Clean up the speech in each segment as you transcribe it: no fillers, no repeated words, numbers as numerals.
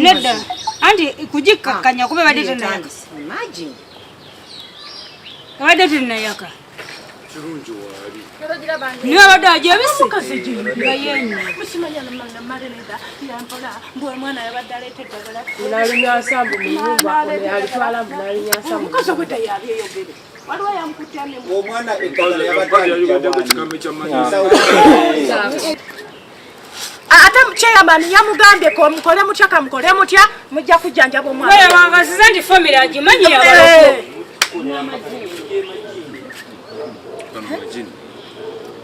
Nedda, anti kugikkakkanya kuba ebadde tennayaka. Ebadde tennayaka. Kirungi waali. Niwe abadde agyebise nga yenna. Omwana eddagala yabadde Ate chairman yamugambye ko mukole mutya, kamukole mutya, mujja kujjanjaba omwana. Weyawangasiza nti famire agimanyi yabaloko.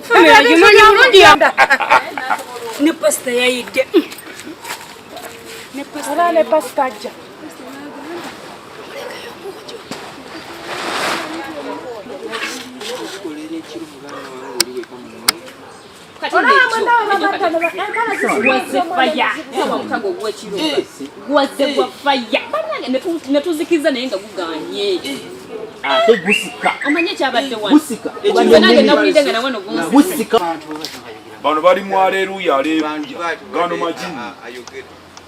Famire agimanyi bulungi ya ne pasita yayidde. Era ne pasita ajja. Gwaze faya omutago ogwekiro gwaze gwa faya banange netuzikiza naye nga guganye ate gusika omanye ekyabadde wano gusika nange nawulidde nga nawano gusika. Bano bali mu aleluya aleluya gano majini.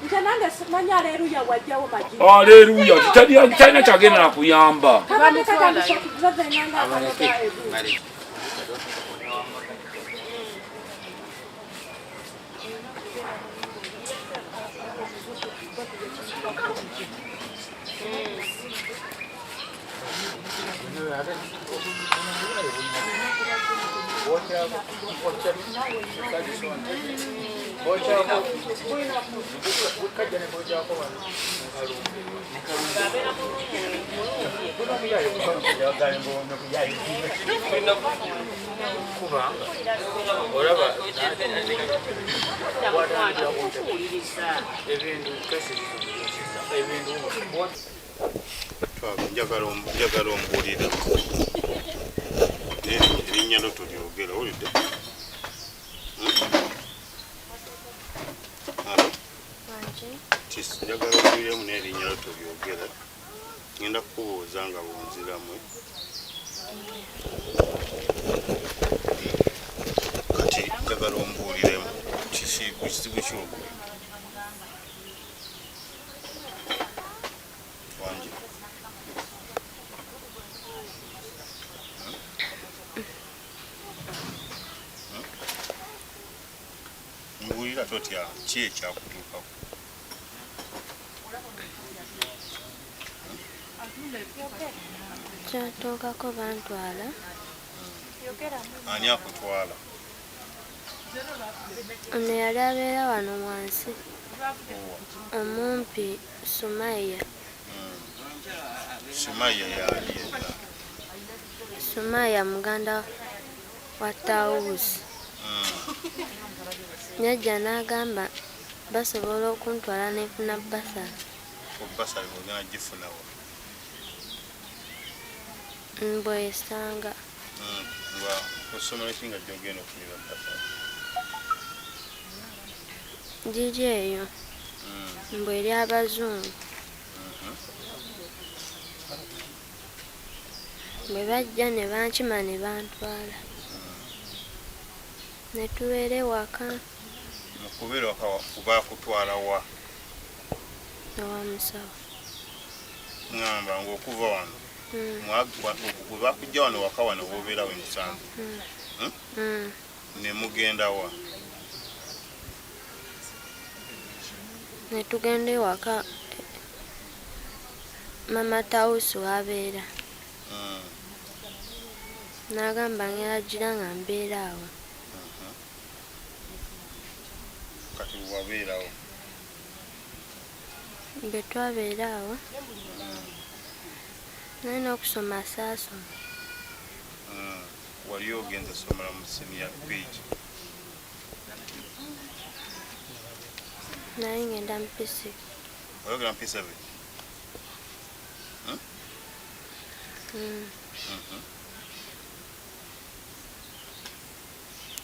Nze nange simanyi aleluya wajjawo majini. Aleluya talina kyagenda nakuyamba. Kabadde katandise okuvevenanga akanoga ebu. Njagala ombuulire erinnya lyo tolyogera, owulidde? Njagala ombuuliremu n'erinnya lyo tolyogera. Ngenda kukubuuza nga bwonziramu. Kati njagala ombuuliremu kiki ekizibu ky'oguli wangi. Mbuulira totya, ki ekyakutuukako? Kyatuukako bantwala. Ani akutwala? Ono yali abeera wano wansi omumpi, Sumaya. Sumaya yali era? Sumaya muganda wa Tawusi. Yajja n'agamba basobola okuntwala nenfuna basale. Basale ogenda gifunawa? Mbwesanga. Nga ku ssomero ki nga gyogenda okufunira basale? Giri eyo mbwe eri abazungu. Bwe bajja ne bankima ne bantwala. Ne tubeera ewaka. Mukubeera waka bakutwala wa? Ewa musawo. Ŋŋamba ng'okuva wano bwe bakujja wano waka wano wobeera we musanvu ne mugenda wa? Ne tugenda ewaka mama Tawusi w'abeera. N'agamba ngenda gira nga mbeera awo. Kati wabeerawo? Bwe twabeera awo naye n'okusoma saasoma. Wali ogenze somera mu siniya page? Naye ngenda mu P6. Oyogera mu P7?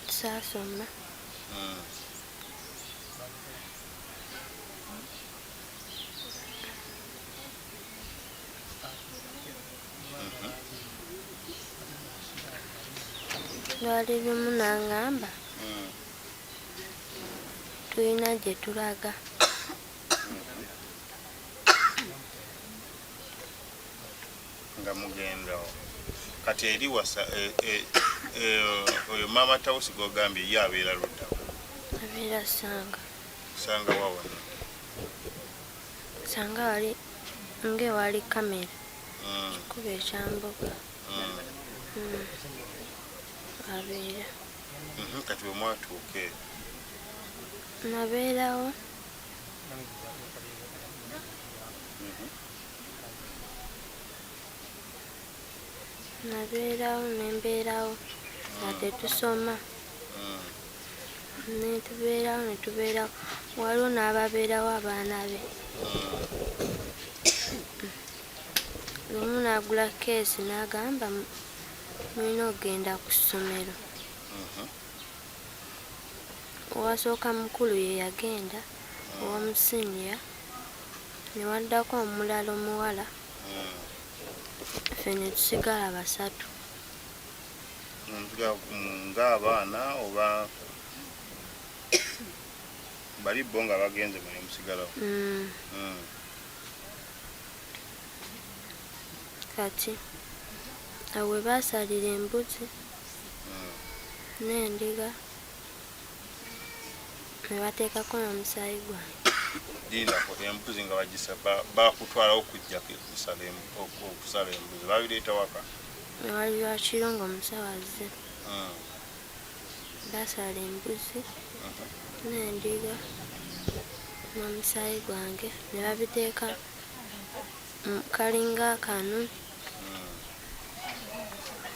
Saasoma. Lwali lumu n'angamba tulina gye tulaga. Nga mugendawo kati eri wasa oyo maama Tawusi gogambye ye abeera luddawo? Abeera Sanga. Sanga wawano? Sanga wali ngewali kamera kikuba ekyamboga. Abeera. Kati bwe mwatuuka eyo? Nabeerawo. Nabeerawo nembeerawo nga tetusoma. Netubeerawo netubeerawo, waliwo n'ababeerawo abaana be. Lumu n'agula keesi n'agamba mulina okugenda ku ssomero. Owasooka mukulu ye yagenda, ow'omusiniya, ne waddako omulala omuwala, ffe ne tusigala basatu. Ng'abaana oba bali bo nga bagenze mwe musigalawo? Kati awo we baasalira embuzi n'endiga ne bateekako n'omusaayi gwange. Lindako, embuzi nga bagisa bakutwalawo okujjako okusala embuzi, babireeta waka? Wali lwakiro ng'omusawo azze. Baasala embuzi n'endiga n'omusaayi gwange ne babiteeka mu kalinga kano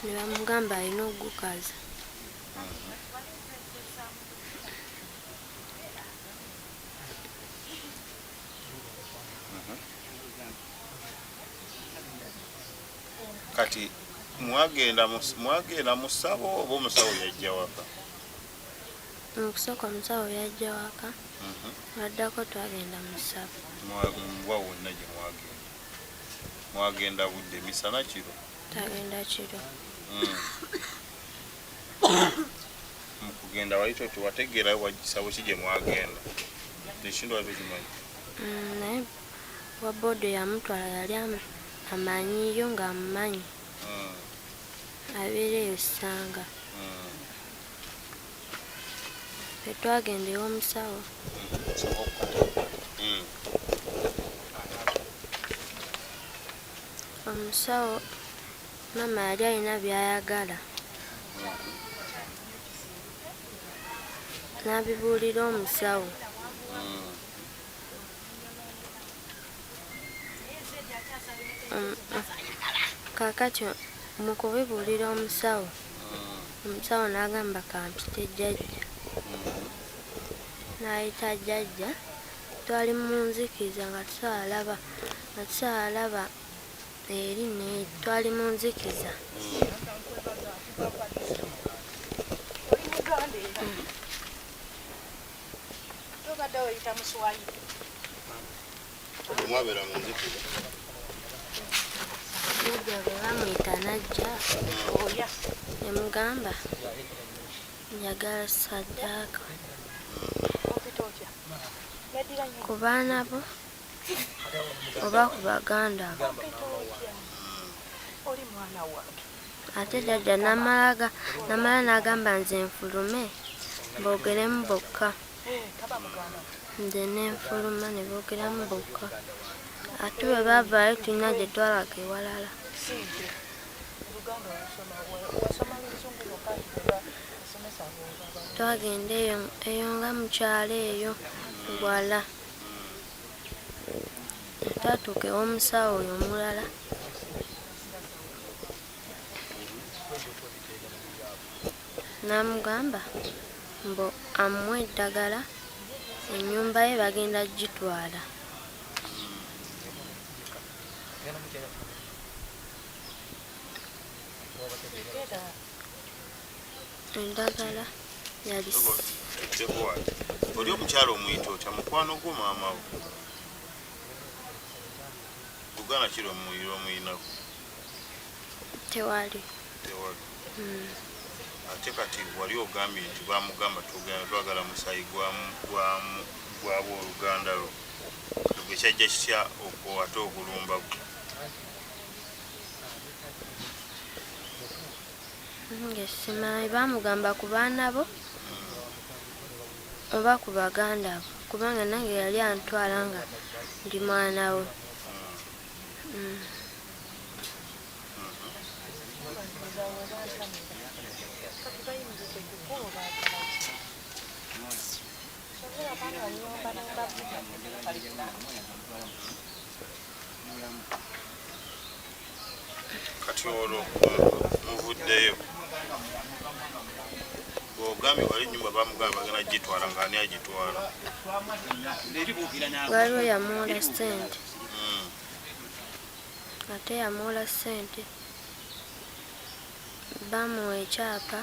ne bamugamba alina okugukaza. Kati mwagenda musawo oba omusawo yajja waka? Okusooka omusawo yajja waka, addako twagenda mu ssabo. Wa wonna gye mwagenda? Mwagenda budde misana kiro? Twagenda kiro. Mu kugenda wali tewategeerayo wagisawo ki gye mwagenda? Ekintu wali tokimanyi? Naye wa boda yamutwala yali amanyiyo ng'amumanyi. Abeera eyo Ssanga. Ffe twagenda ew'omusawo. Omusawo maama yali alina by'ayagala. N'abibuulira omusawo. Kaakati mu kubibuulira omusawo, omusawo n'agamba kampite jjajja. N'ayita jjajja, twali mu nzikiza nga tusobola eri twali mu nzikiza. Mwabeera mu nzikiza? Jjajja bwe bamuyita n'ajja, ne mugamba njagala ssaddaaka ku baana bo oba ku baganda bo. Ate jjajja n'amala n'agamba nze nfulume boogeremu bokka. Nze ne nfuluma ne boogeramu bokka. Ate bwe baavaayo tulina gye twalaga ewalala. Twagenda eyo nga mu kyalo eyo wala. Twatuuka ew'omusawo oyo omulala. N'amugamba mbu amuwe eddagala ennyumba ye bagenda kugitwala. Eddagala yali Oli omukyala omuyita otya? Mukwano gwo maama wo? Luganda ki lw'omuyinako? Tewali. Tewali. Ate kati wali ogambye nti bamugamba twagala musaayi gw'abooluganda lwo. Gwe kyajja kitya ate okulumba gwe? Nge simanyi, bamugamba ku baana bo oba ku baganda bo, kubanga nange yali antwala nga ndi mwana we. Kati olwo muvuddeyo, bw'ogambye wali ennyumba bamugamba bagenda gitwala, ng'ani agitwala? Waliwo yamuwola ssente, ate yamuwola ssente bamuwa ekyapa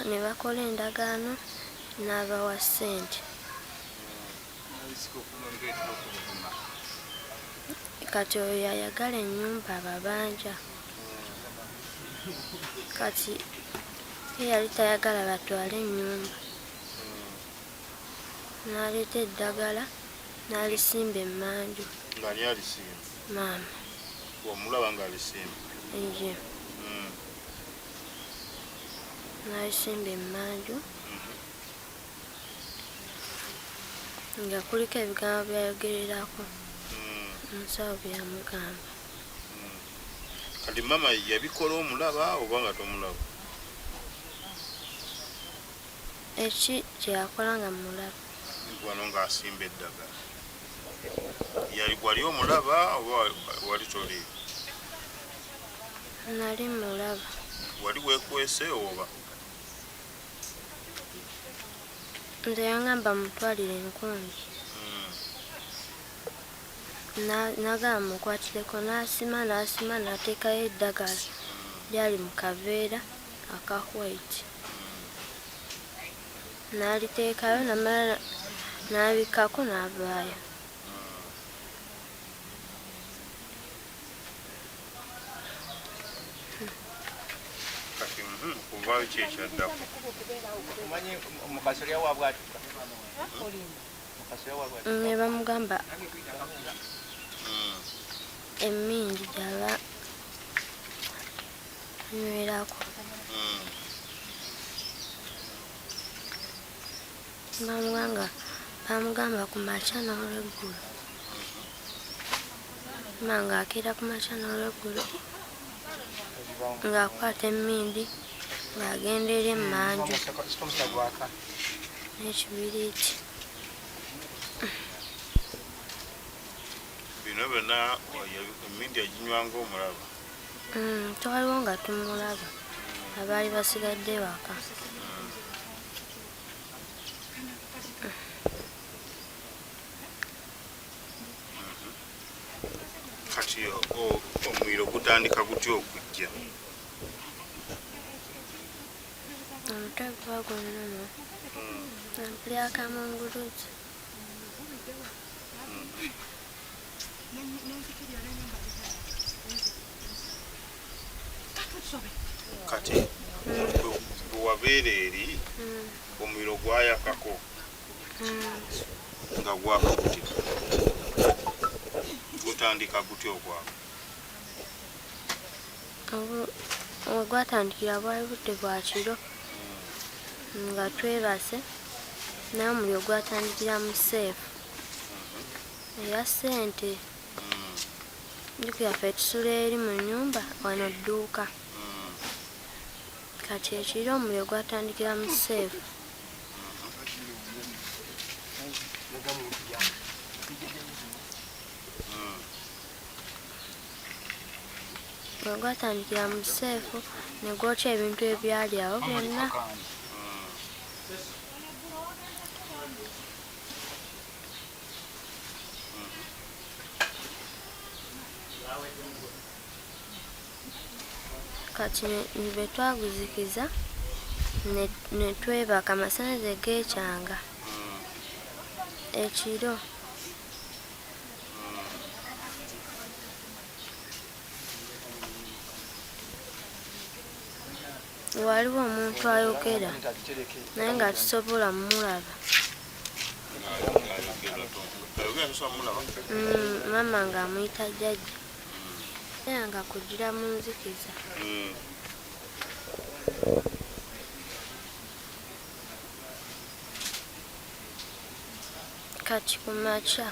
ne bakola endagaano n'abawa ssente. Kati oyo yayagala ennyumba ababanja, kati ye yali tayagala batwale ennyumba, n'aleeta eddagala n'alisimba emmanju. Ng'ani alisimba? Maama. Omulaba ng'alisimba? Ye. N'alisimba emmanju nga kuliko ebigambo byayogererako omusawo bye yamugamba. Kati maama yabikola omulaba oba nga tomulaba? Eki kye yakola nga mulaba. Wano ng'asimba eddagala yali wali omulaba oba wali toli? Nali mulaba. Wali weekwese oba? Nze yangamba mutwalire enkumbi. Nagamba mukwatireko, n'asima n'asima n'ateekayo eddagala lyali mu kaveera aka white. N'aliteekayo namala n'abikkako n'avaayo. Kati kuvaayo ki ekyaddako? Ne bamugamba emmindi gy'aba anywerako. Bamugamba ku makya n'olweggulo. Mama ng'akeera ku makya n'olweggulo ng'akwata emmindi ng'agenda eri emmanju n'ekibiriiti. Bino byonna emmindi aginywanga omulaba? Twaliwo nga tumulaba, abaali basigadde waka. Kati omuliro gutandika gutya okujja? Omutwe guba gunnuma, mpulira kamunguluze. Kati bwe wabeera eri omuliro gwayakako nga gwaka gutya? Gutandika gutya okwaka? Gwatandikira bwali budde bwa kiro nga twebase, naye omuliro gwatandikira mu seefu eya ssente. Jjukira ffe tusula eri mu nnyumba wano dduuka. Kati ekiro omuliro gwatandikira mu seefu. Bwe gwatandikira mu seefu ne gwokya ebintu ebyali awo byonna. Kati bwe twaguzikiza ne twebaka, amasannyalaze geekyanga ekiro. Waliwo omuntu ayogera naye nga tusobola mulaba. Maama ng'amuyita jjajja. Yatandika kujjira mu nzikiza. Kati ku makya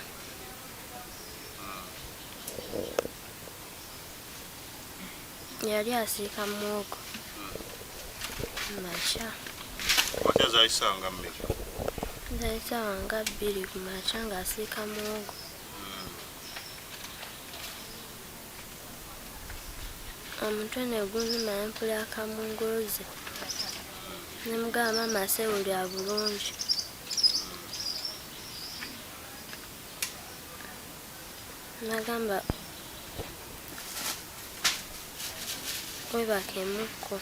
yali asiika muwogo. Makya. Makya zaali ssaawa nga mmeka? Zaali ssaawa nga 2 ku makya ng'asiika muwogo. Omutwe ne gunnuma ne mpulira kamunguluze. Ne mugamba maama seewulira bulungi. Nagamba weebakemukko.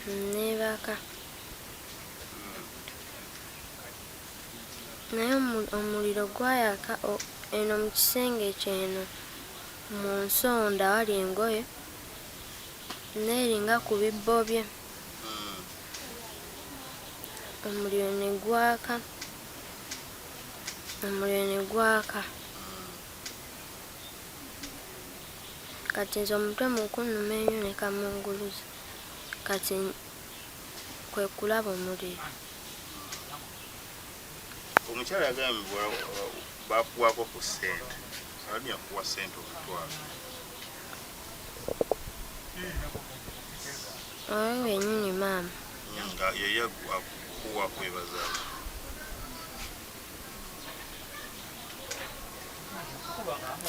Neebaka. Naye omuliro gwayaka eno mu kisenge ky'eno mu nsonda awali engoye n'eringa ku bibbo bye. Omuliro ne gwaka. Omuliro ne gwaka. Kati nze omutwe mu kunnuma ennyo ne kamunguluze. Kati kwe kulaba omuliro. Omukyala yagambye bakuwaako ku ssente. Ani yakuwa ssente omutwalo? Oyo wennyini maama. Nga ye akuwa kwebaza.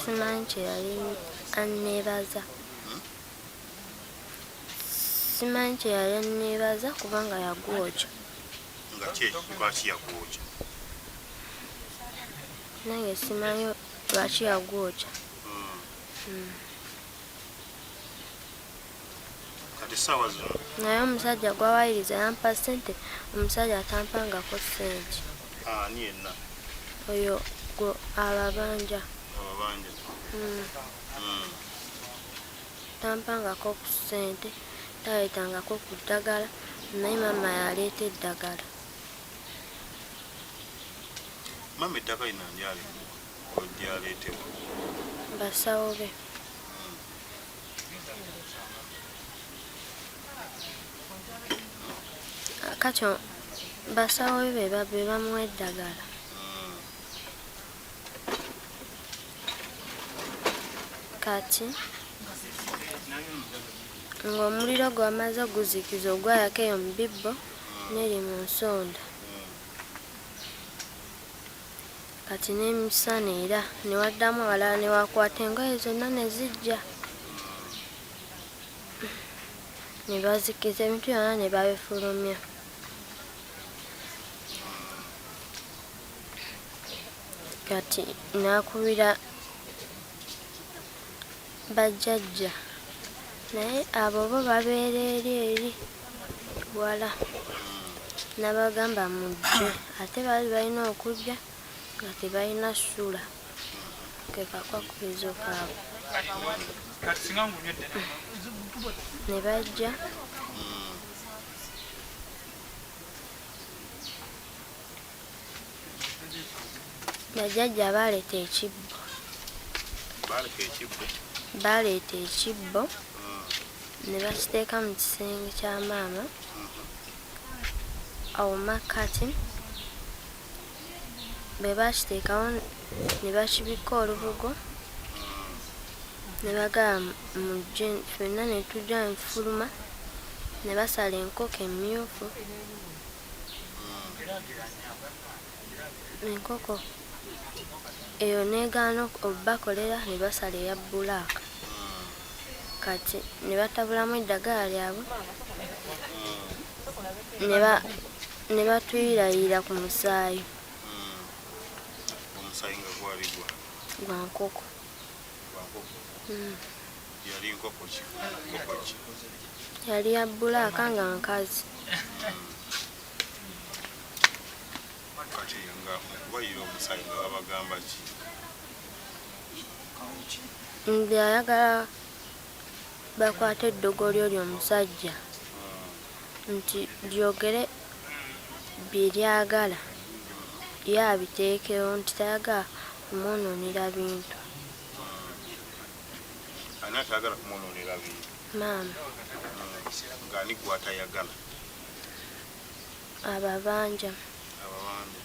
Simanyi kye yali anneebaza. Simanyi kye yali anneebaza kubanga yagwokya. Nga ki lwaki yagwokya? Nange simanyi lwaki yagwokya. Kati essaawa zino? Naye omusajja gw'awayiriza yampa ssente, omusajja atampangako ssente. Ani yenna? Oyo ababanja. Ababanja? Tampangako ku ssente, taleetangako ku ddagala, naye maama yaleeta eddagala. Maama eddagala lino ani lyaleetebwa? Basawo be. Kati basawo be be bamuwa eddagala. Kati ng'omuliro gwamaze oguzikiza ogwayaka eyo mu bibbo n'eri mu nsonda. Kati n'emisana era ne waddamu abalala ne wakwata engoye zonna ne zijja. Ne bazikiza ebintu byonna ne babifulumya. Kati n'akubira bajjajja naye abo bo babeera eri eri wala. N'abagamba mujje ate baali balina okujja nga tebalina ssula. Ke kakwakulizo kaabwe. Ne bajja. Bajjajja baaleeta ekibbo. Baaleeta ekibbo ne bakiteeka mu kisenge kya maama. Awo makkati bwe baakiteekawo ne bakibikka olubugo ne bagamba mujje ffenna ne tujja ne tufuluma ne basala enkoko emmyufu. Enkoko eyo n'egaana obbakolera ne basala eya bbulaaka. Kati ne batabulamu eddagala lyabwe ne batuyirayira ku musaayi. Omusaayi nga gwali gwa? Gwa nkoko. Gwa nkoko? Yali nkoko ki? Nkoko ki? Yali ya bbulaaka nga nkazi. Kati nga okubayira omusaayi nga babagamba ki? Nze ayagala bakwate eddogo ly'oli omusajja nti lyogere bye lyagala ye abiteekewo nti tayagala kumwonoonera bintu. Ani atayagala kumwonoonera bintu? Maama. Ng'ani gw'atayagala? Ababanja. Ababanja.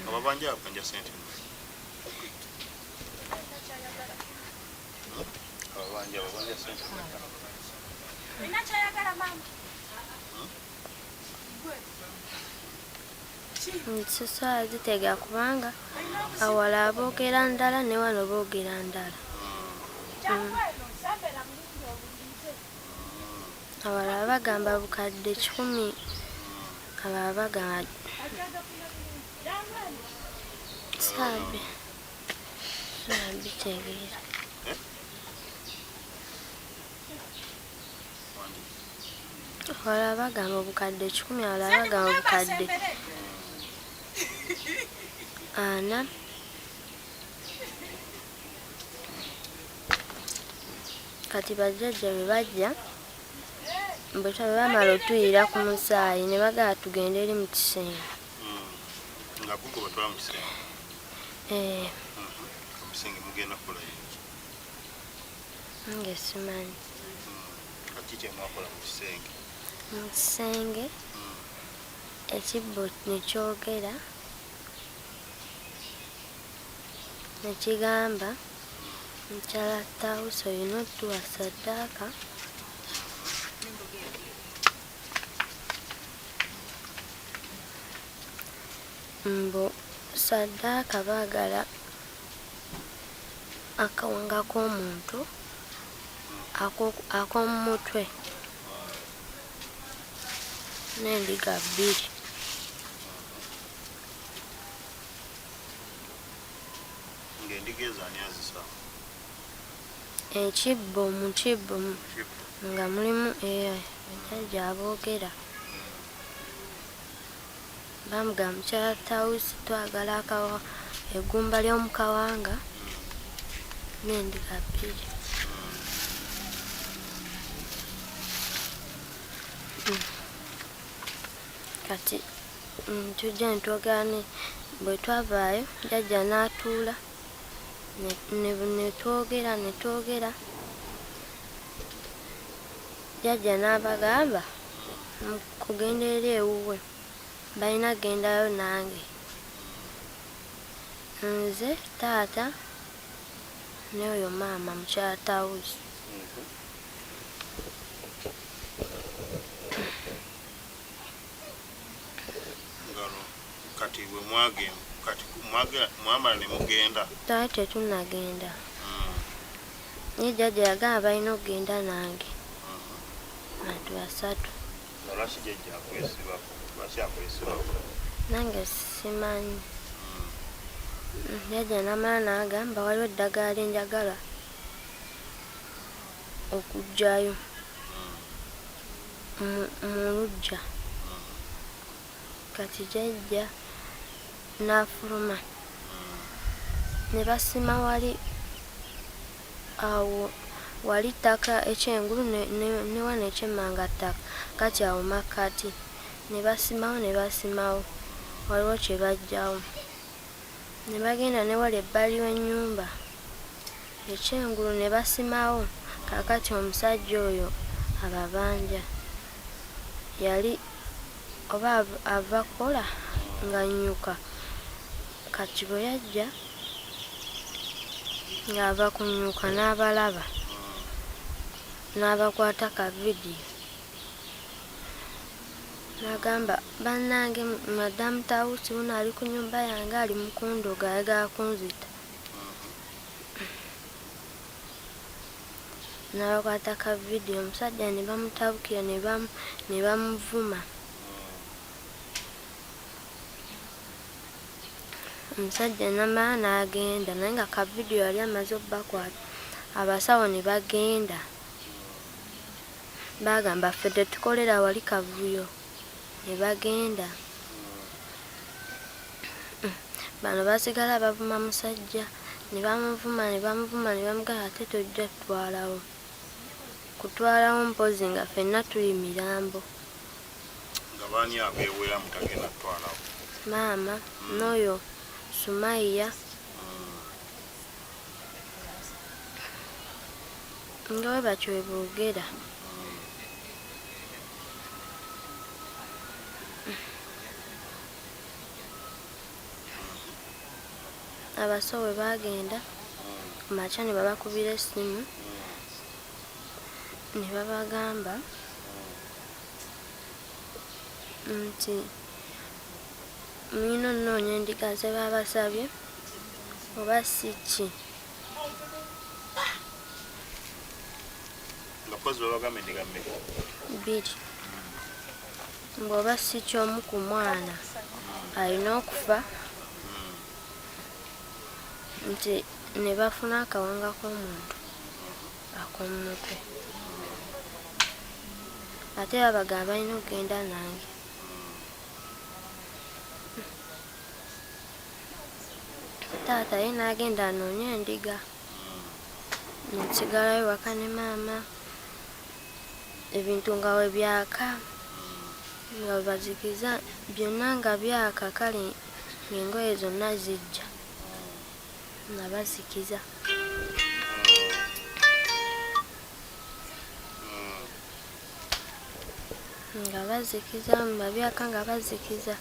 Ababanja abanja sente mmeka? Ababanja ababanja sente mmeka? Sisobola zitegeera kubanga awalala boogera ndala ne wano boogera ndala. Awalala bagamba bukadde 100, abalala bagamba saabi bitegeera. Awalala bagamba obukadde 100, abalala bagamba obukadde 4. Kati bajjajja bwe bajja bwe bamala otuyira ku musaayi ne bagala tugende eri mu kisenge. Nga gugo batwala mu kisenge? Eh. Mu kisenge mugenda kukolayo ki? Nge simanyi. Kati ki mwakola mu kisenge? Mu kisenge ekibbo ne kyogera ne kigamba mukyala Tawusi olina otuwa saddaaka. Mbu saddaaka baagala akawanga k'omuntu ak'omu mutwe n'endiga 2. Ng'endiga ezo ani azisala? Ekibbo mu kibbo nga mulimu bajjajja aboogera. Bamugamba mukyala Tawusi twagala eggumba ly'omu kawanga n'endiga 2. Kati tujja ne twogera bwe twavaayo jjajja n'atuula ne twogera ne twogera. Jjajja n'abagamba kugenda eri ewuwe balina kugendayo nange. Nze taata n'oyo maama mukyala Tawusi. Kati bwe mwagenda kati mwamala ne mugenda? Twali tetunnagenda. Ye jjajja yagamba balina okugenda nange. Bantu 3. Lwaki jjajja akwesibako? Lwaki akwesibako? Nange simanyi. Jjajja n'amala n'agamba waliwo eddagala lye njagala okuggyayo mu luggya. Kati jjajja n'afuluma ne basima wali awo wali ttaka ekyengulu ne wano ekyemmanga ttaka kati awo makkati ne basimawo ne basimawo waliwo kye baggyawo ne bagenda ne wali ebbali w'ennyumba ekyengulu ne basimawo. Kaakati omusajja oyo ababanja yali oba ava kukola nga nnyuka. Kati bwe yajja ng'ava kunnyuka n'abalaba n'abakwata ka vidiyo n'agamba bannange madamu Tawusi wuno ali ku nnyumba yange ali mu kundoga ayagala kunzita. N'abakwata ka vidiyo omusajja ne bamutabukira ne bamuvuma. Omusajja n'amala n'agenda naye nga ka vidiyo yali amaze obbakwata. Abasawo ne bagenda bagamba ffe tetukolera wali kavuyo ne bagenda. Bano basigala bavuma musajja ne bamuvuma ne bamuvuma ne bamugamba ate tojja kutwalawo. Kutwalawo mpozzi nga ffenna tuli mirambo. Nga baani abeewera mutagenda kutwalawo? Maama n'oyo Sumaiya. Nga bwe batyo bwe boogera. Abasawo bwe baagenda ku makya ne babakubira essimu ne babagamba nti mulina onoonya endiga ze babasabye oba si ki. Nga kozi babagamba endiga mmeka? Bbiri. Mbu oba si ky'omu ku mwana alina okufa nti ne bafuna akawanga k'omuntu ak'omu mutwe. Ate babagamba balina okugenda nange. Taata ye n'agenda anoonye endiga. Nsigalayo waka ne maama ebintu nga we byaka nga bwe bazikiza byonna nga byaka kale ng'engoye zonna zijja nga bazikiza. Nga bazikiza nga byaka nga bazikiza.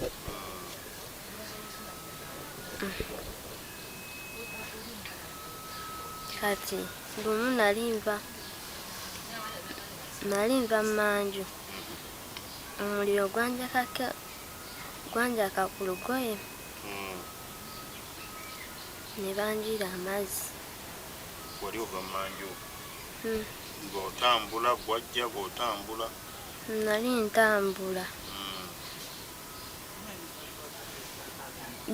Kati lumu nali nva nali nva mmanju omuliro gwanjakako gwanjaka ku lugoye ne banjiira amazzi. Wali ova mmanju ng'otambula gwajja ng'otambula? Nali ntambula.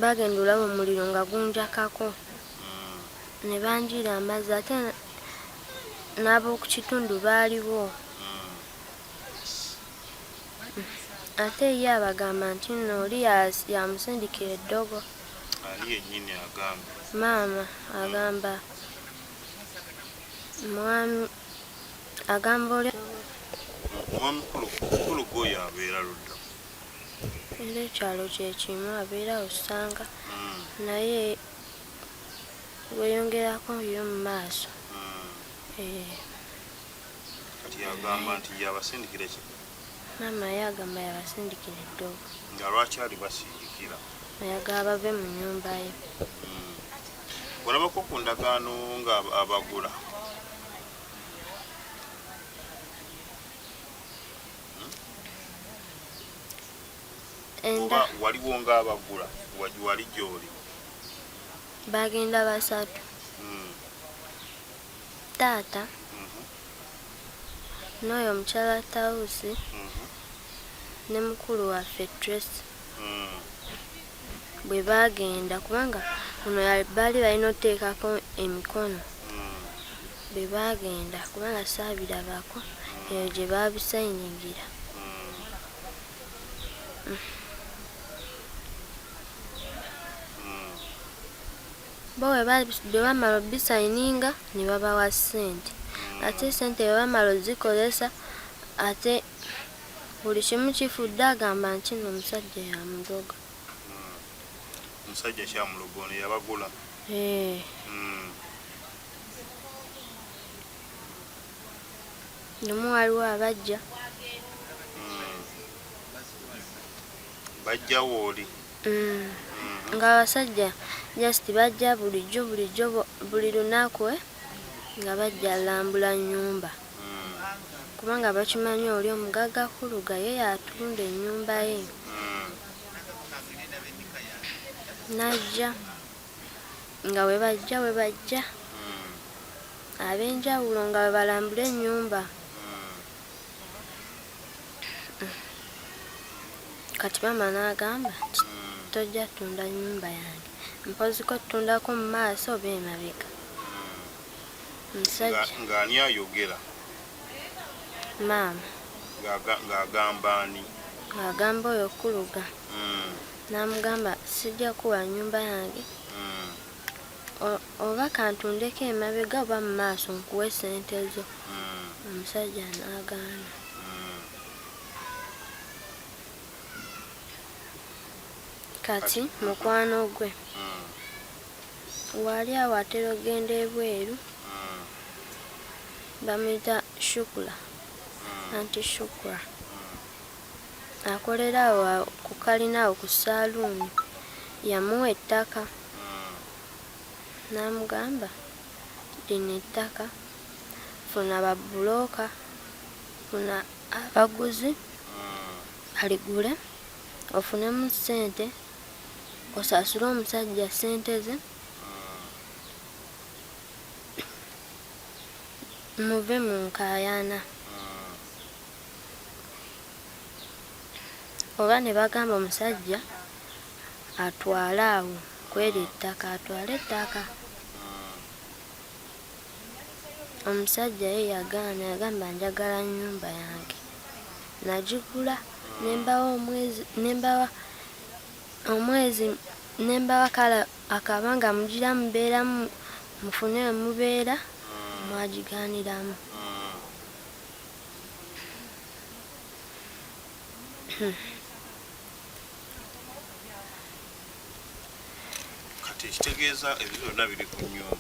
Bagenda olaba omuliro nga gunjakako ne banjiira amazzi ate n'ab'oku kitundu baaliwo. Ate ye abagamba nti nno oli yamusindikira eddogo. Ani yennyini agamba? Maama agamba mwami agamba oli. Mwami Kulu gwoyo abeera ludda? Era ekyalo kye kimu abeera osanga naye weeyongerako yo mu maaso. Kati yagamba nti yabasindikira ki? Maama ye agamba yabasindikira eddogo. Nga lwaki alibasindikira? Ayagala bave mu nnyumba ye. Olabako ku ndagaano nga abagula? Oba waliwo ng'abagula wali gy'oli? Bagenda basatu. Taata n'oyo omukyala Tawusi ne mukulu waffe Tracy bwe baagenda kubanga ono baali balina otuteekako emikono bwe baagenda kubanga saabirabako eyo gye baabisayiningira. Bo bwe bamala obisayininga ne babawa ssente ate ssente bwe bamala ozikozesa ate buli kimu kifudde agamba nti nno omusajja yamuloga. Omusajja kyamuloga ono yabagula? Lumu waliwo abajja. Bajja wooli? Nga abasajja just bajja bulijjo bulijjo buli lunaku nga bajja lambula nnyumba. Kubanga bakimanyi oli omugagga Kuluga ye yatunda ennyumba ye. N'ajja nga bwe bajja bwe bajja ab'enjawulo nga bwe balambula ennyumba. Kati maama n'agamba nti tojja ttunda nnyumba yange mpoziko ttundako mu maaso oba emabega. Omusajja. Ng'ani ayogera? Maama. Ng'agamba ani? Ng'agamba oyo Kuluga. N'amugamba sijja kuwa nnyumba yange. Oba kantundeko emabega oba mu maaso nkuwe ssente zo. Omusajja n'agaana. Kati mukwano gwe wali awo atera okugenda ebweru. Bamuyita Shukula, anti Shukura. Akolera awo ku kalina awo ku saaluuni. Yamuwa ettaka n'amugamba lino ettaka funa babbulooka, funa abaguzi baligule ofunemu ssente osasule omusajja ssente ze muve mu nkaayana. Oba ne bagamba omusajja atwale awo kweri ettaka atwale ettaka. Omusajja ye yagaana yagamba njagala nnyumba yange. Nagigula ne mbawa omwezi ne mbawa kale akabanga mugira mubeeramu mufune we mubeera mwagigaaniramu. Kati ekitegeeza ebyo byonna biri ku nnyumba.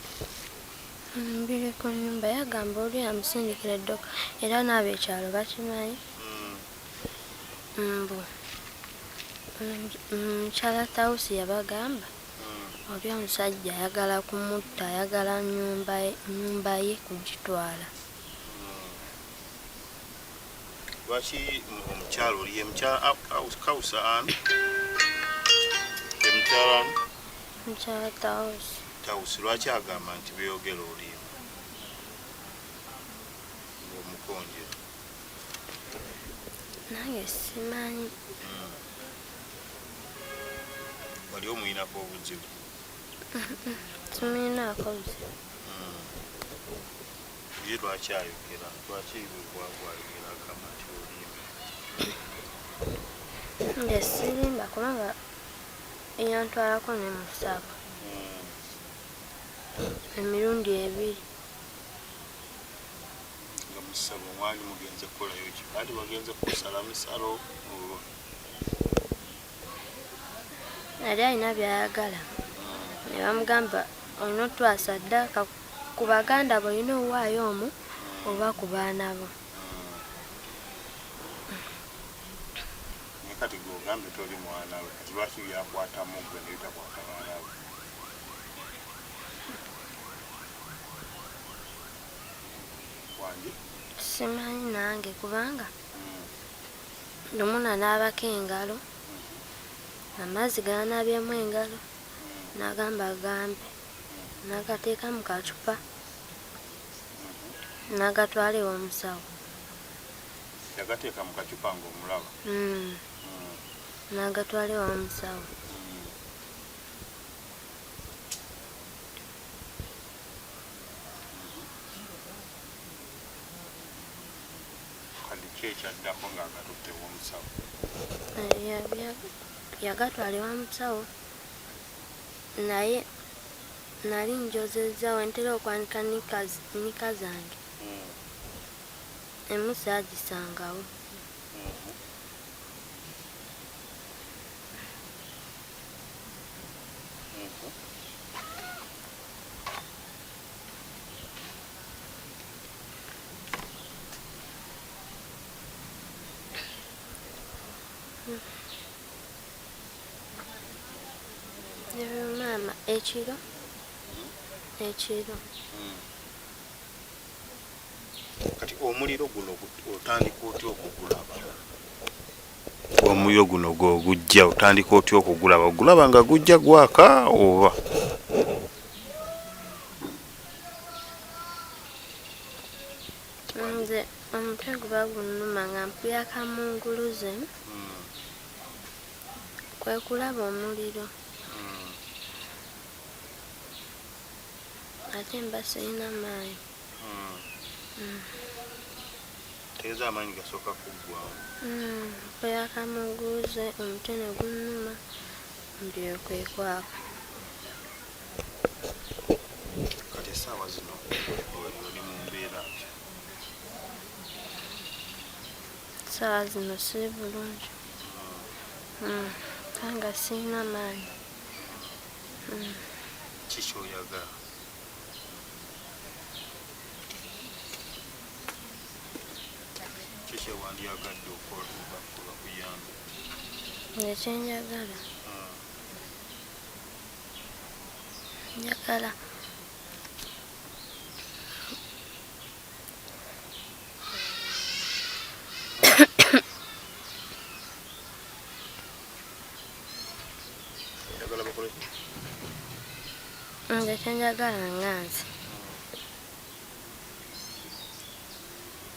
Biri ku nnyumba. Yagamba oli amusindikira eddoka era n'abekyalo bakimanyi. Mbu mukyala Tawusi yabagamba oli omusajja ayagala kumutta, ayagala nnyumba ye kugitwala. Lwaki omukyala oli ye mukyala Kausa ani? Ye mukyala ani? Mukyala Tawusi. Tawusi lwaki agamba nti byogera olimba ng'omukonjera? Nange simanyi. Wali omuyinako obuzibu? Simuyinaako buzibu. Ye lwaki ayogera? Lwaki bwagwayogera agamba nti olimba? Nze sirimba kubanga yantwalako ne mu ssabo emirundi ebiri. Nga mu ssabo mwali mugenze kukolayo ki? Baali bagenze kusala misalo oba? Yali alina by'ayagala ne bamugamba olina otwala ssaddaaka ku baganda bo, olina owaayo omu oba ku baana bo. Naye kati gwe ogambye toli mwana we, kati lwaki byakwatamu ggwe ne bitakwata baana bo? Wangi? Simanyi nange kubanga lumu nanaabako engalo, amazzi gaanaabyemu engalo, n'agamba gampe, n'agateeka mu kacupa n'agatwala ew'omusawo. Yagateeka mu kacupa ng'omulaba? N'agatwala ew'omusawo. Kati ki ekyaddako ng'agatutte ew'omusawo? Yagatwala ew'omusawo naye nali njozezza we ntera okwanika nnika zange. Emu saagisangawo. Maama ekiro ekiro. Kati omuliro guno otandika otya okugulaba? Omuliro guno gw'ogujja otandika otya okugulaba? Ogulaba nga gujja gwaka oba? Nze omutwe guba gunnuma nga mpulira kamunguluze kwe kulaba omuliro. Ate mba sirina maanyi. Tegeeza amaanyi gasooka kuggwawo. Mpulira kamunguluze omutwe ne gunnuma omuliro kwe kwaka. Kati essaawa zino oli mu mbeera ki? Essaawa zino siri bulungi. Kubanga sirina maanyi. Ki ky'oyagala? Kyewandiyagadde okola bakuyambe? Nze kyenjagala, njagala Oyagala bakole ki? Nze kyenjagala nga nze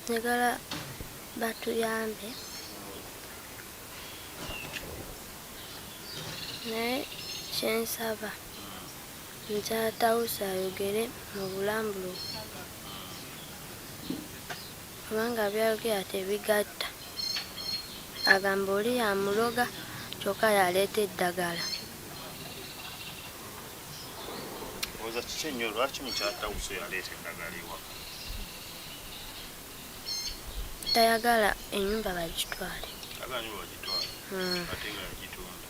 njagala batuyambe, naye kyensaba mukyala Tawusi ayogere mu bulambulukufu, kubanga byayogera tebigatta. Agamba oli yamuloga kyokka yaleeta eddagala. Olowooza kiki ennyo lwaki mukyala Tawusi yaleeta eddagala ewaka? Tayagala ennyumba bagitwale. Ayagala ennyumba bagitwale ate nga yagitunda.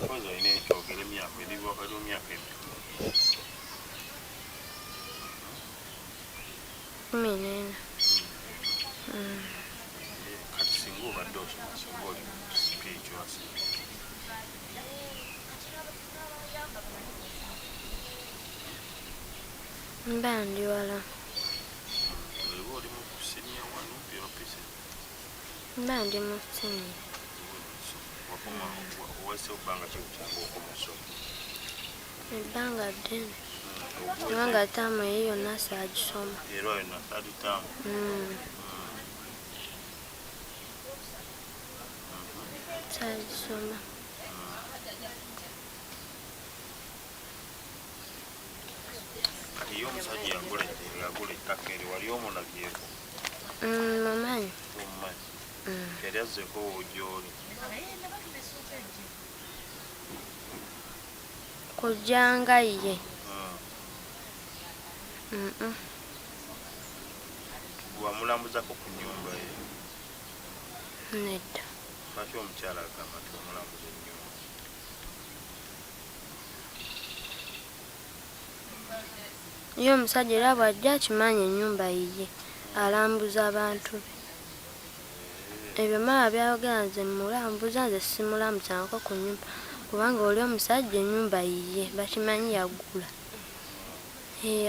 Mpozi olina ekyogera emyaka eri wakati mu myaka emeka? 14. Kati singa obadde osoma, singa oli spiritual, Mba ndi wala. Oliba oli mu senior one byopise? Mba ndi mu senior. Wakoma owase obbanga ki bukyanga okoma okusoma? Ebbanga ddene. Kubanga ttaamu eyo yonna saagisoma. Era yonna third term? Saagisoma. Kati ye omusajja yagula ettaka eryo wali omulabyeko? Mumanyi. Omumanyi? Yali azzeeko gy'oli? Kujjanga ye. Wamulambuzako ku nnyumba ye? Nedda. Lwaki omukyala agamba nti wamulambuza ennyumba? Ye omusajja era bw'ajja akimanyi ennyumba yiye, alambuza abantu be. Ebyo maama byayogera nze mulambuza, nze simulambuzangako ku nnyumba kubanga oli omusajja ennyumba yiye bakimanyi yagula.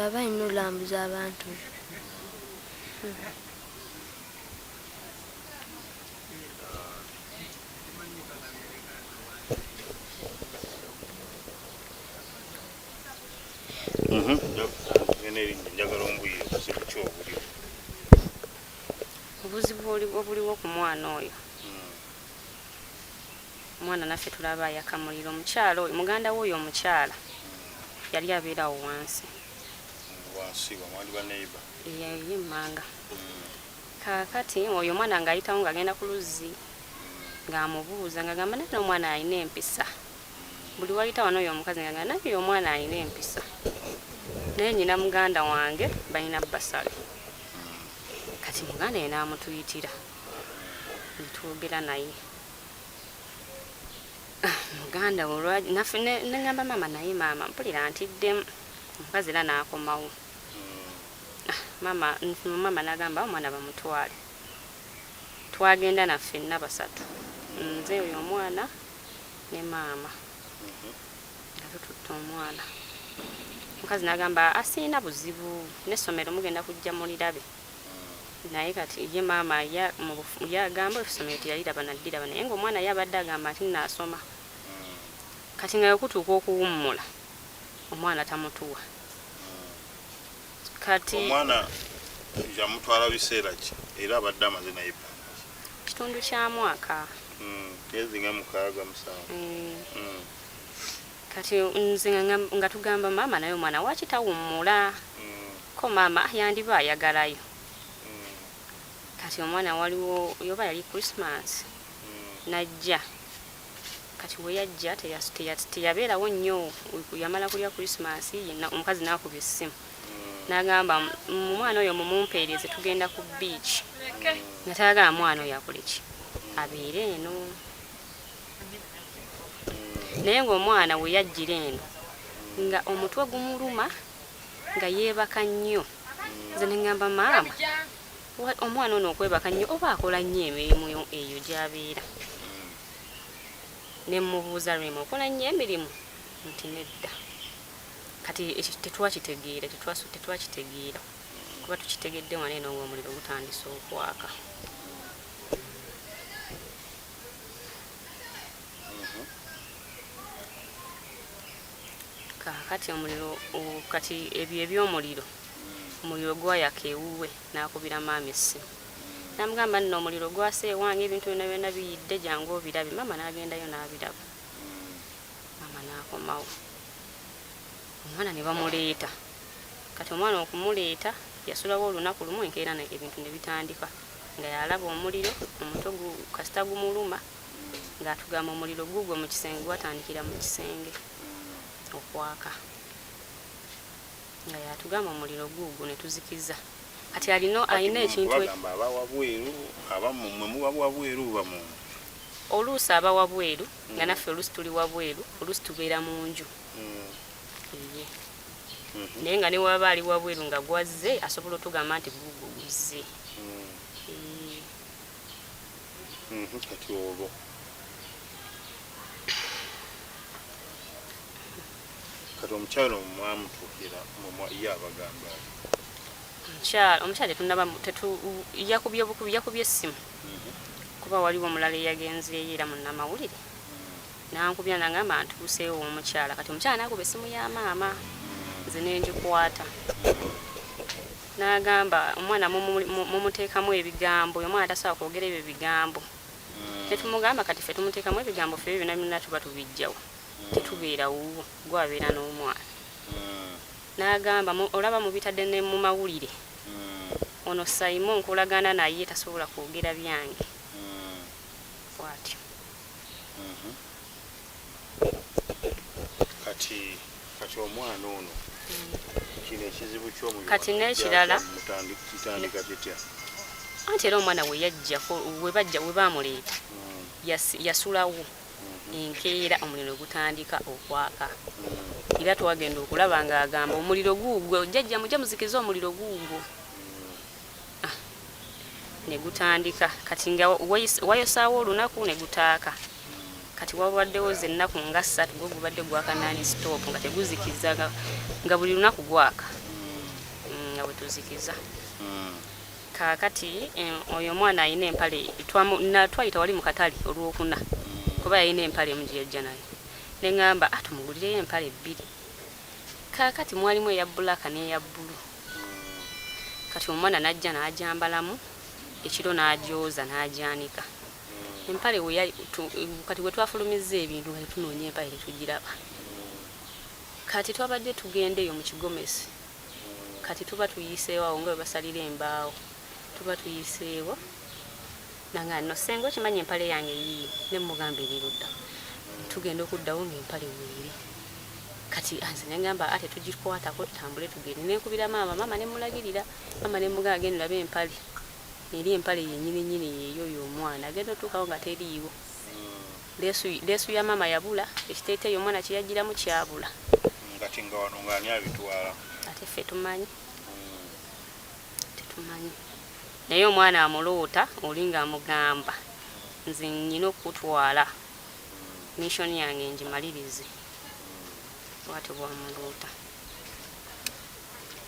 Aba alina olambuza abantu be. Njagala ombulire obuzibu ki obuliwo? Obuzibu obuliwo ku mwana oyo. Omwana naffe tulaba ayaka muliro. Omukyala oyo, muganda we oyo omukyala yali abeerawo wansi. Wansi wamwali ba neighbor? Ye mmanga. Kaakati oyo omwana ng'ayitawo ng'agenda ku luzzi ng'amubuuza ng'agamba naye omwana alina empisa. Buli wayita wano oyo omukazi ng'agamba naye oyo omwana alina empisa. Naye nnyina muganda wange balina bbasale. Kati muganda ye n'amutuyitira ne twogera naye. Muganda we naffe ne ngamba maama naye maama mpulira ntiddemu. Omukazi era n'akomawo. Maama n'agamba omwana bamutwale. Twagenda naffe nna basatu. Nze oyo omwana ne maama. Nga tututte omwana. Omukazi n'agamba asiina buzibu n'essomero mugenda kujja mulirabe. Naye kati ye maama yagamba essomero teyaliraba naddiraba naye ng'omwana ye abadde agamba nti nnaasoma. Kati nga okutuuka okuwummula omwana tamutuwa. Kati omwana yamutwala biseera ki era abadde amaze naye ebbanga ki? Kitundu kya mwaka. Myezi nga 6 7. Kati nze nga tugamba maama naye omwana waaki tawummula. Ko maama yandiba ayagalayo. Kati omwana waliwo yoba yali Christmas najja. Kati we yajja teyabeerawo nnyo, yamala kulya Christmas omukazi n'akuba essimu. N'agamba omwana oyo mumumpeereze tugenda ku beach. Nga tayagala mwana oyo akole ki? Abeere eno. Naye ng'omwana we yajjira eno nga omutwe gumuluma Nga yeebaka nnyo. Nze ne ŋŋamba maama, omwana ono okwebaka nnyo oba akola nnyo emirimu eyo gy'abeera. Ne mmubuuza Rema okola nnyo emirimu? Nti nedda. Kati ekyo tetwakitegeera, tetwakitegeera kuba tukitegedde wano eno ng'omuliro gutandise okwaka. Kaakati omuliro kati ebyo eby'omuliro, omuliro gwayaka ewuwe n'akubira maama essimu. N'amugamba nno omuliro gwase ewange ebintu byonna byonna biyidde jangu obirabe. Maama n'agendayo n'abiraba. Maama n'akomawo. Omwana ne bamuleeta. Kati omwana okumuleeta yasulawo olunaku lumu enkeera ebintu ne bitandika. Nga yalaba omuliro, omutwe kasita gumuluma ng'atugamba omuliro gugwe mu kisenge gwatandikira mu kisenge okwaka. Nga yatugamba omuliro gugwo ne tuzikiza. Kati alina ekintu bagamba aba wabweru, aba mmwe muba wabweru oba mu oluusi aba wabweru nga naffe oluusi tuli wabweru, oluusi tubeera mu nju. Iye. Naye nga ne waba ali wabweru nga gwazze asobola otugamba nti gugwo guzze. Kati olwo kati omukyala mwamutuukira ye abagamba omukyala tetunnaba yakubye bukubi, yakubye essimu kuba waliwo omulala eyagenzeeyo era munnamawulire n'ankubya n'angamba ntuuseewo omukyala. Kati omukyala n'akuba essimu ya maama nze ne ngikwata n'agamba omwana mumuteekamu ebigambo, omwana tasobola kwogera ebyo bigambo. Tetumugamba kati ffe tumuteekamu ebigambo, ffe byonna byonna tuba tubijjawo, tetubeera wuwo, gwabeera n'omwana. N'agamba olaba mubitadde ne mu mawulire, ono Simon nkolagana naye tasobola kwogera byange bw'atyo. Kati omwana ono kino ekizibu ky'omuliro kati n'ekirala kitandika kitya? Anti era omwana we yajjako we baamuleeta yasulawo enkeera omuliro gutandika okwaka. Era twagenda okulaba ng'agamba omuliro guugwo, jjajja mujje muzikize omuliro guugwo. Ne gutandika kati nga wayosaawo olunaku ne gutaaka. Kati wabaddewo ze ennaku nga ssatu gwo gubadde gwaka nani stop nga teguzikiza nga buli lunaku gwaka nga bwe tuzikiza. Kaakati oyo omwana alina empale twayita wali mu katale olwokuna kuba yalina empale emu gye yajja nayo. Ne ŋŋamba tumugulireyo empale bbiri. Kaakati mwalimu eya bbulaaka n'eya bbulu. Kati omwana n'ajja n'agyambalamu ekiro n'agyoza n'agyanika. Empale kati we twafulumizza ebintu nga tetunoonya empale tetugiraba. Kati twabadde tugenda eyo mu Kigomesi. Kati tuba tuyiseewo awo nga bwe basalira embaawo. Tuba tuyiseewo. Nanga nno ssenga okimanyi empale yange yiiyo ne mmugamba eri ludda. Tugenda okuddawo ng'empale weeri. Kati nze ne ŋŋamba ate tugikwatako tutambule tugende. Ne nkubira maama, maama ne mmulagirira. Maama ne mmugamba genda olabe empale. Eri empale yennyini nnyini yeeyo y'omwana. Agenda otuukawo nga teriiwo. Leesu ya maama yabula, ekiteeteeyi omwana kye yagiramu kyabula. Kati nga wano ng'ani abitwala? Ate ffe tumanyi. Tetumanyi. Naye omwana amuloota oli ng'amugamba nze nnyina okukutwala mission yange ngimalirize. Bw'atyo bw'amuloota.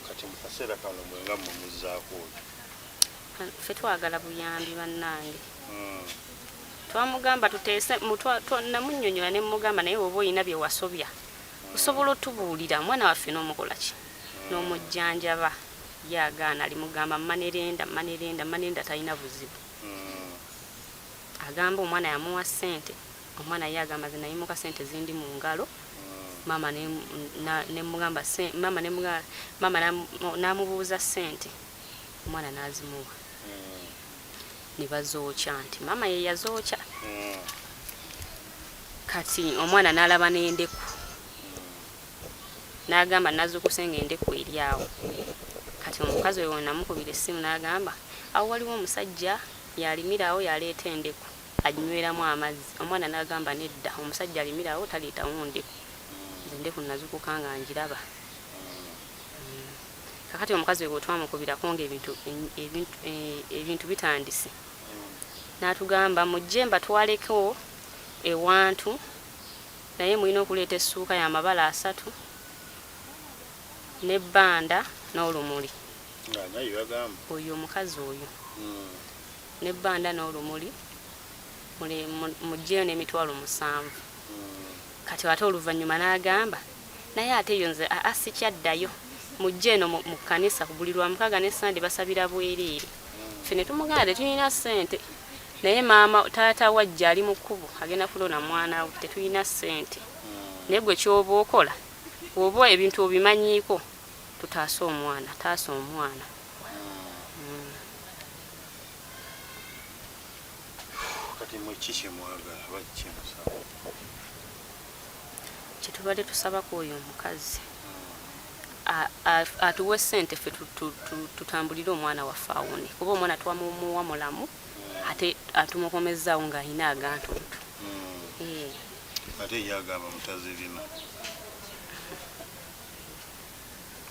Kati mu kaseera kano mwe nga mmumuzzaako otyo? Ffe twagala buyambi bannange. Twamugamba tuteese, namunnyonnyola ne mmugamba naye oba olina bye wasobya osobola otubuulira omwana waffe n'omukola ki n'omujjanjaba. Ye agaana, alimugamba manerenda manerenda manerenda talina buzibu. Agamba omwana yamuwa ssente, omwana ye agamba nze nayimuka ssente zindi mu ngalo. Maama ne mmugamba maama ne maama n'amubuuza ssente, omwana n'azimuwa. Ne bazookya nti maama ye yazookya. Kati omwana n'alaba n'endeku. N'agamba nazuukuse ng'endeku eri awo. Kati omukazi oyo namukubira essimu n'agamba awo waliwo omusajja yalimira awo yaleeta endeku anyweramu amazzi. Omwana n'agamba nedda omusajja alimira awo taleetawo ndeku. Nze endeku nazuukuka nga ngiraba. Kakati omukazi we twamukubirako nga ebintu bitandise, n'atugamba mujje mbatwaleko ewantu, naye mulina okuleeta essuuka y'amabala 3 n'ebbanda n'olumuli. Oyo omukazi oyo n'ebbanda n'olumuli mujjeyo n'emitwalo 7. Kati ate oluvannyuma n'agamba naye ate yo nze sikyaddayo, mujje eno mu kkanisa ku buli Lwamukaaga ne Sande basabira bwereere. Ffe ne tumugamba tetulina ssente, naye maama taata wajja ali mu kkubo agenda kulona mwana we, tetulina ssente, naye gwe ky'oba okola bw'oba ebintu obimanyiiko tutaase omwana, taasa omwana. Kati mwe ki kye mwagala oba ki kye musaba? Kye tubadde tusabako oyo omukazi atuwe ssente ffe tutambulire omwana waffe awone, kuba omwana twamumuwa mulamu ate atumukomezzaawo ng'alina agantuntu. Ate ye agamba mutazirina,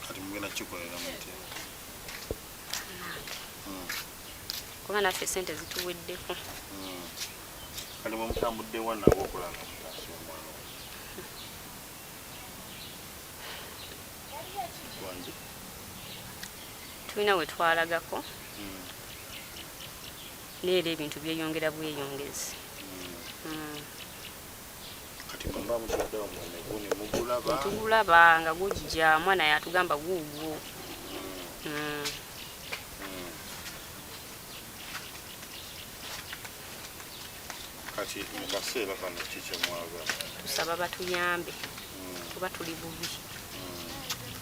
kati mugenda kikolera mutya? Kuba naffe ssente zituweddeko. Kati mwe mutambudde wa nabo okulaba nga mutaasa omwana? Tulina we twalagako, neera ebintu byeyongera bweyongezi. Kati mwe mutaddewo ne mugulaba? Tugulaba nga gujja, omwana yatugamba guugwo. Kati mu kaseera kano ki kye mwagala? Tusaba batuyambe kuba tuli bubi,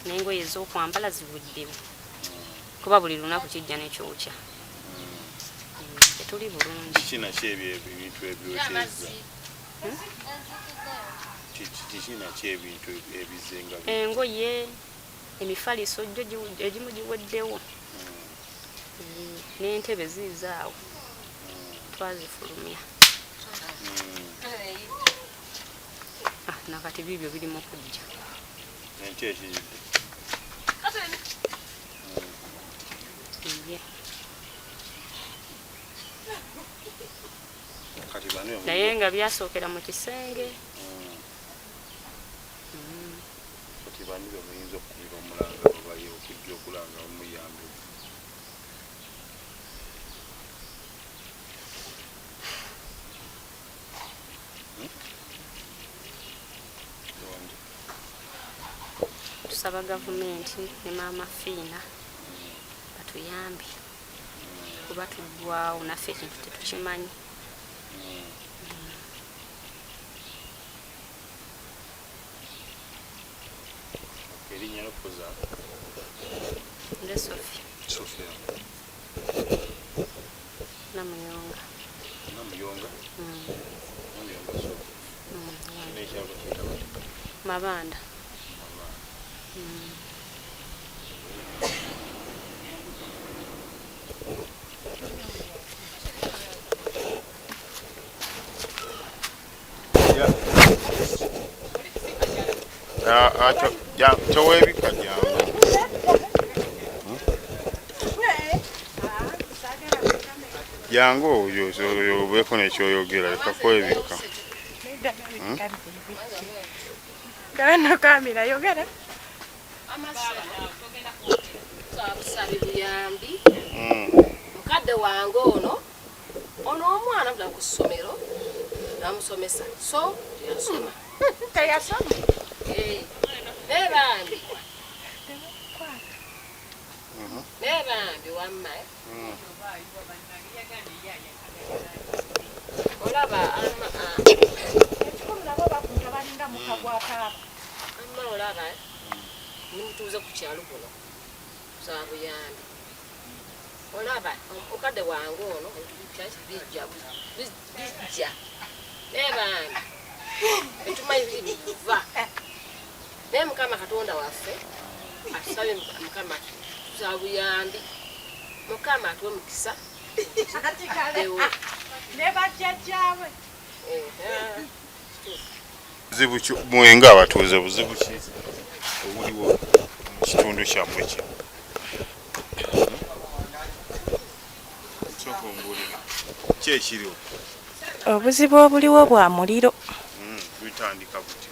n'engoye ez'okwambala ziweddewo, kuba buli lunaku kijja nekyokya. Tetuli bulungi. Kiki nakyo ebyo ebintu ebyokyeza? Kiki nakyo ebintu ebizenga? Engoye, emifaliso gyo egimu giweddewo, n'entebe ziizaawo twazifulumya. Nakati bibyo biri mu kujja. Enkya ekiyidde. Naye nga byasookera mu kisenge. Kati bani be muyinza okukubira omulanga oba ye okujja okulanga omuyambe? Tusaba gavumenti ne maama Fiina batuyambe kuba tuggwawo naffe ekintu tetukimanyi. Erinnya lokuza? Nze Sophie. Sophia. Namuyonga. Namuyonga? Namuyonga Sophie. N'ekyalo kiyita batya? Mabanda. Toweebika jangu. Jangu oyo obeeko nekyoyogera, leka kwebika. Kano kamera yogera. Busabi buyambi. Mukadde wange ono omwana mutala ku ssomero namusomesa, so teyasoma. Teyasoma? Naye bambi. Naye bambi wamma. Olaba ekikumi nabo bakunja balinga mukka gwa kaaba. Amma olaba ndi mutuuze ku kyalo kuno tusaba buyambi. Olaba mukadde wange ono bijja bijja. Naye bambi tetumanyi biva. Naye Mukama Katonda waffe atusabe Mukama tusaba buyambi. Mukama atuwe mukisa. Ne bajjajjaabwe. Buzibu ki mwe ng'abatuuze, buzibu ki obuliwo mu kitundu kyammwe kino? Ki ekiriwo? Obuzibu obuliwo bwa muliro. Bitandika buti.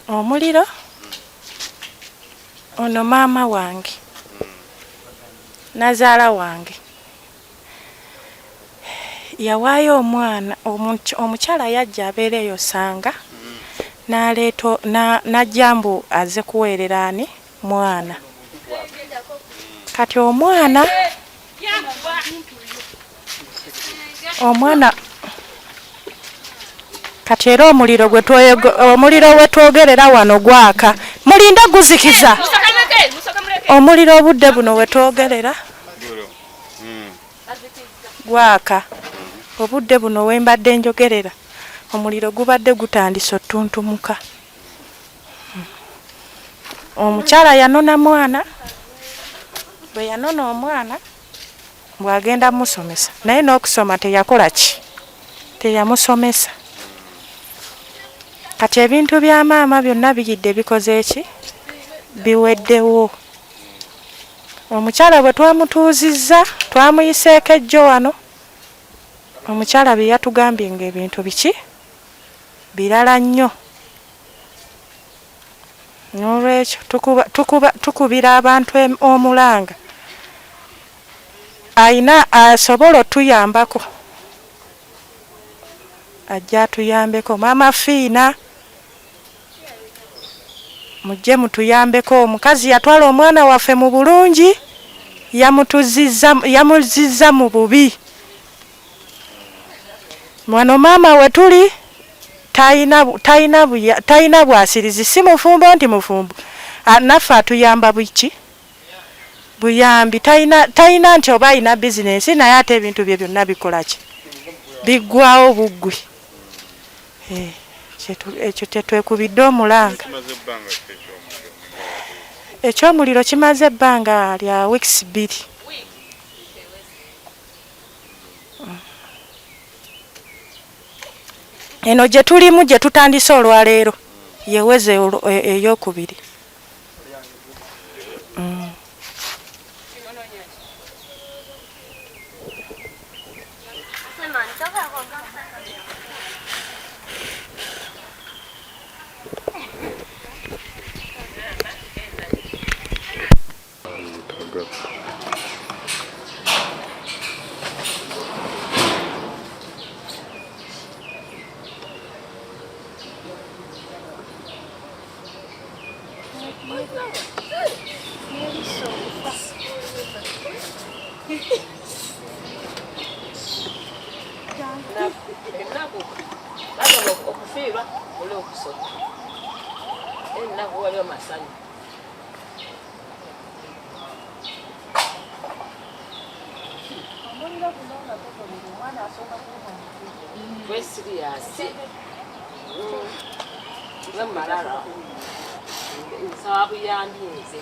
Omuliro ono maama wange nazaala wange yawaayo omwana, omukyala yajja abeera eyo Sanga n'aleeta n'ajja mbu azze kuweerera ani mwana. Kati omwana kati era omuliro gwe omuliro we twogerera wano gwaka, mulinde guzikiza omuliro obudde buno we twogerera gwaka. Obudde buno we mbadde njogerera omuliro gubadde gutandise otuntumuka. Omukyala yanona mwana, bwe yanona omwana bw'agenda musomesa, naye n'okusoma teyakola ki, teyamusomesa. Kati ebintu bya maama byonna biyidde bikoze ki, biweddewo. Omukyala bwe twamutuuzizza twamuyiseeko ejjo wano, omukyala bye yatugambye ng'ebintu biki birala nnyo. N'olwekyo tukubira abantu omulanga ayina asobola otuyambako, ajja atuyambeko. Maama Fiina mujje mutuyambeko. Omukazi yatwala omwana waffe mu bulungi, yamuzizza mu bubi. Wano maama we tuli talina bwasirizi, si mufumbo nti mufumbo, naffe atuyamba buki buyambi, talina nti oba alina bizinensi, naye ate ebintu bye byonna bikola ki, biggwawo buggwi. Ekyo kyetwekubidde omulanga. Ekyomuliro kimaze ebbanga lya weeks 2. Eno gye tulimu gye tutandise olwaleero yeweze eyokubiri. Okufiirwa oli okusoma ennaku waliwo masanyu. Wesiriyasi nze malala nsaba buyambi nze.